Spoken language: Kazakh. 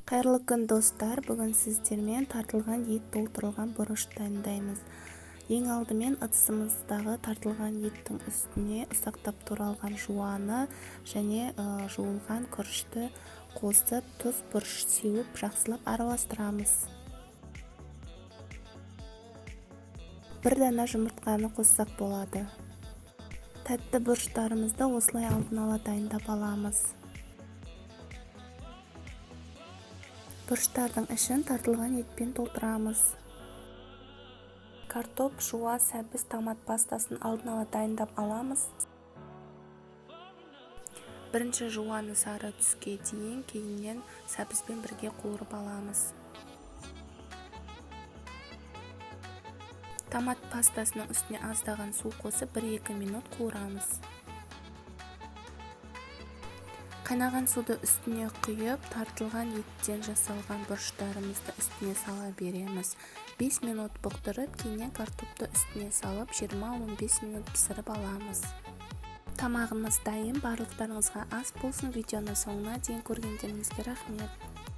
Қайырлы күн, достар! Бүгін сіздермен тартылған ет толтырылған бұрыш дайындаймыз. Ең алдымен ыдысымыздағы тартылған еттің үстіне ұсақтап туралған жуаны және жуылған күрішті қосып, тұз, бұрыш сеуіп, жақсылап араластырамыз. Бір дана жұмыртқаны қоссақ болады. Тәтті бұрыштарымызды осылай алдын ала дайындап аламыз. Бұрыштардың ішін тартылған етпен толтырамыз. Картоп, жуа, сәбіз, томат пастасын алдын ала дайындап аламыз. Бірінші жуаны сары түске дейін, кейіннен сәбізбен бірге қуырып аламыз. Томат пастасының үстіне аздаған су қосып, 1-2 минут қуырамыз. Қайнаған суды үстіне құйып, тартылған еттен жасалған бұрыштарымызды үстіне сала береміз. 5 минут бұқтырып, кейіннен картопты үстіне салып, 20-15 минут пісіріп аламыз. Тамағымыз дайын, барлықтарыңызға ас болсын. Видеоны соңына дейін көргендеріңізге рахмет.